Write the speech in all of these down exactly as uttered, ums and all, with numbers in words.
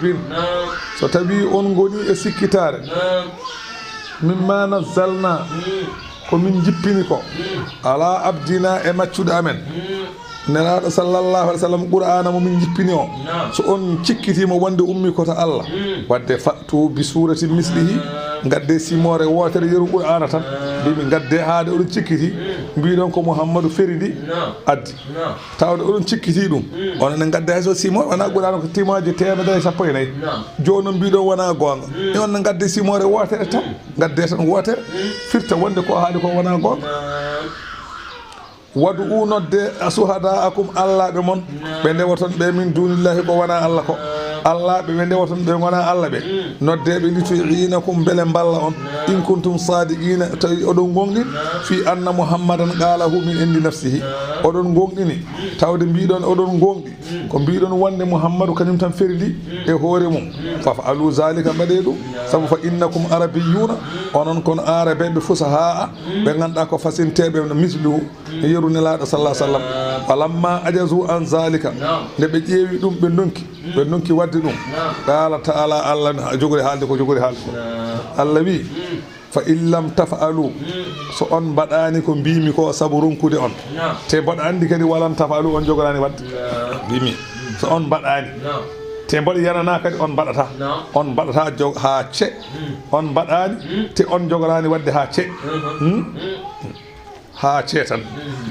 Bin. So tawi on ngoni e sikkitaare. Mimma nazzalna, ko min jippini ko. Ala abdina, e maccuɗo amen. Nelaaɗo sallallahu alaihi wasallam, Qur'aana mo min jippini o. So on cikkitiima wonde ummi ko to Allah. Wadde fa'tu bi surati mislihi, ngadde simoore wootere yeru Qur'aana tan. Mbimi ngadde haade oɗon cikkiti. Mbiɗon ko Muhammadu ferindi addi. Tawde oɗon cikkiti ɗum. Onon ne ngadde hay so simoore wona Qur'aana ko timaaji teemedere e sappo e nayi. Jooni noon mbiɗon wona goonga. E on ne ngadde simoore wootere tan. Ngadde tan wootere. Firta wonde ko haali ko wona goonga. Wad'u, nodde, shuhada'akum, allaaɓe mon, ɓe ndewoton ɓe, min dunillahi, ko wona Allah ko. Allaaɓe ɓe ndewoton ɓe ngona Allah ɓe. Nodde ɓe, li tu'inakum, mbele mballa on. In kuntum sadiqina, tawi oɗon gonɗini, fi anna Muhammadan qalahu min indi nafsihi. Oɗon gonɗini, tawde mbiɗon oɗon gonɗi. Ko mbiɗon wonde Muhammadu kañum tan ferindi e hoore mum. Faf'alu zalika, mbaɗe ɗum. Sabu fa innakum arabiyuna, onon kon arabeɓe fusaha'a, ɓe ganduɗa ko fasinteɓe no misluhu. Yeru Nelaaɗo sallallahu alaihi wasallam. Falamma ajazu an zalika, nde ɓe ƴeewi ɗum, ɓe ndonki, ɓe ndonki wadde ɗum. Qala ta'ala, Allah jogori haalde ko jogori haalde ko. Allah wi, fa in lam taf'alu, so on mbaɗani ko mbimi ko sabu ronkude on. Te mboɗo andi kadi walan taf'alu, on jogorani wadde. Mbimi, so on mbaɗani, te mboɗo yanana kadi on mbaɗata. On mbaɗata jog-, ha ce. On mbaɗani, te on jogorani wadde ha ce. Hmm? Ha ceetan.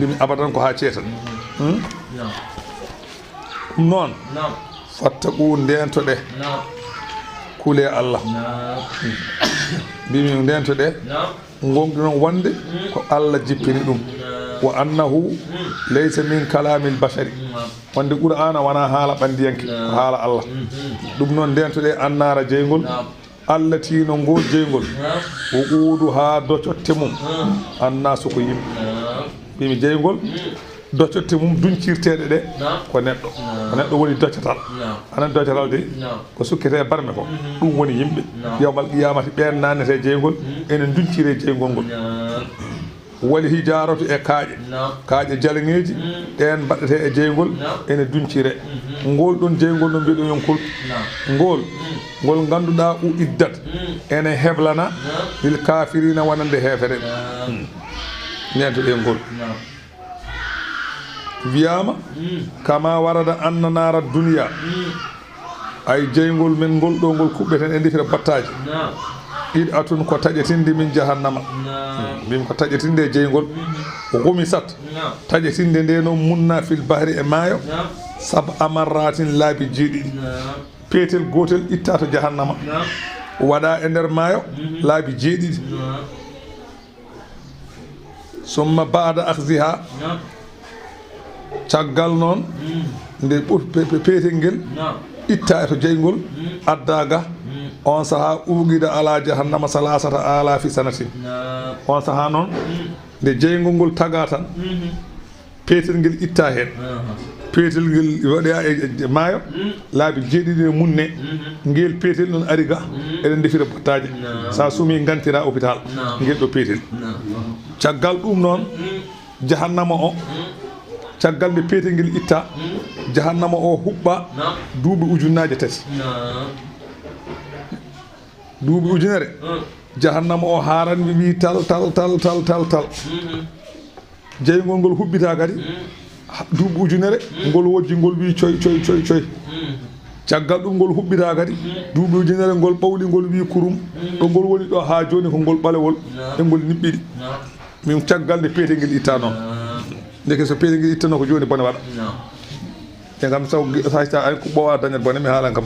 Ɗum abadan ko ha ceetan. Hmm? Ɗum noon, fattaqu, ndentoɗe. Kule Allah. Mbimi ndentoɗe. Gonɗi noon wonde ko Allah jippini ɗum. Wa annahu laysa min kalamil bashari. Wonde Qur'aana wona haala ɓandiyanke, ko haala Allah. Ɗum noon ndentoɗe annara jeyngol. Allati, no ngol jeyngol. Wuquduha, docotte mum. Annasu, ko yimɓe. Mbimi jeyngol, docotte mum duncirteɗe ɗe, ko neɗɗo. Ko neɗɗo woni docatal. Anan docatal de, ko sukkete e barme ko. Ɗum woni yimɓe. Yawmal qiyamati ɓen nannete jeyngol, ene duncire jeyngol ngol. Wal hijaratu, e kaaƴe. Kaaƴe jalŋeeji, ɗeen mbaɗete e jeyngol, ene duncire. Ngol ɗon jeyngol no mbiɗo yonkol. Ngol, ngol ngannduɗaa uiddat, ene heblana lil kafirina, wonande heefere. Ndentoɗen ngol. Wiyaama, kama warada anna nara dunya. Ay, jeyngol men ngol ɗo, ngol kuɓɓeten e ndifira battaaji. Qit'atun, ko taƴetinde min jahannama. Mbimi ko taƴetinde e jeyngol. Ghumisat, taƴetinde nde noon munna fil bahri, e maayo. Sab'a marratin, laabi jeeɗiɗi. Peetel gootel itta to jahannama. Waɗa e nder maayo laabi jeeɗiɗi. Summa ba'da akhziha, caggal noon nde ɓur-, pe-, pe-, peetel ngel itta e to jeyngol, adda ga, on saha uqida ala jahannama salasata alafi sanatin. On saha noon nde jeyngol ngol taga tan, peetel ngel itta heen. Peetel ngel waɗoya e, e maayo, laabi jeeɗiɗi e munne. Ngel peetel noon ari ga, eɗen ndefira battaaje. Sa sumi ngantira hôpital, ngel ɗo peetel. Caggal ɗum noon, jahannama o, caggal nde peetel ngel itta, jahannama o huɓɓa duuɓi ujunnaaje tati. Duuɓi ujunere, jahannama o haaran wi tal, tal, tal, tal, tal, tal. Jeyngol ngol huɓɓita kadi, ha-, duuɓi ujunere, ngol wojji, ngol wi coy, coy, coy, coy. Caggal ɗum ngol huɓɓita kadi, duuɓi ujunere, ngol ɓawli, ngol wi kurum. Ɗo ngol woni ɗo haa jooni ko ngol ɓalewol, e ngol niɓɓiɗi. Min caggal nde peetel ngel itta noon. Ndeke so peetel ngel ittano ko jooni bone waɗa. Te kam saw gi-, sa, sa, ay ko ɓoowa dañat bone, mi haalan kam.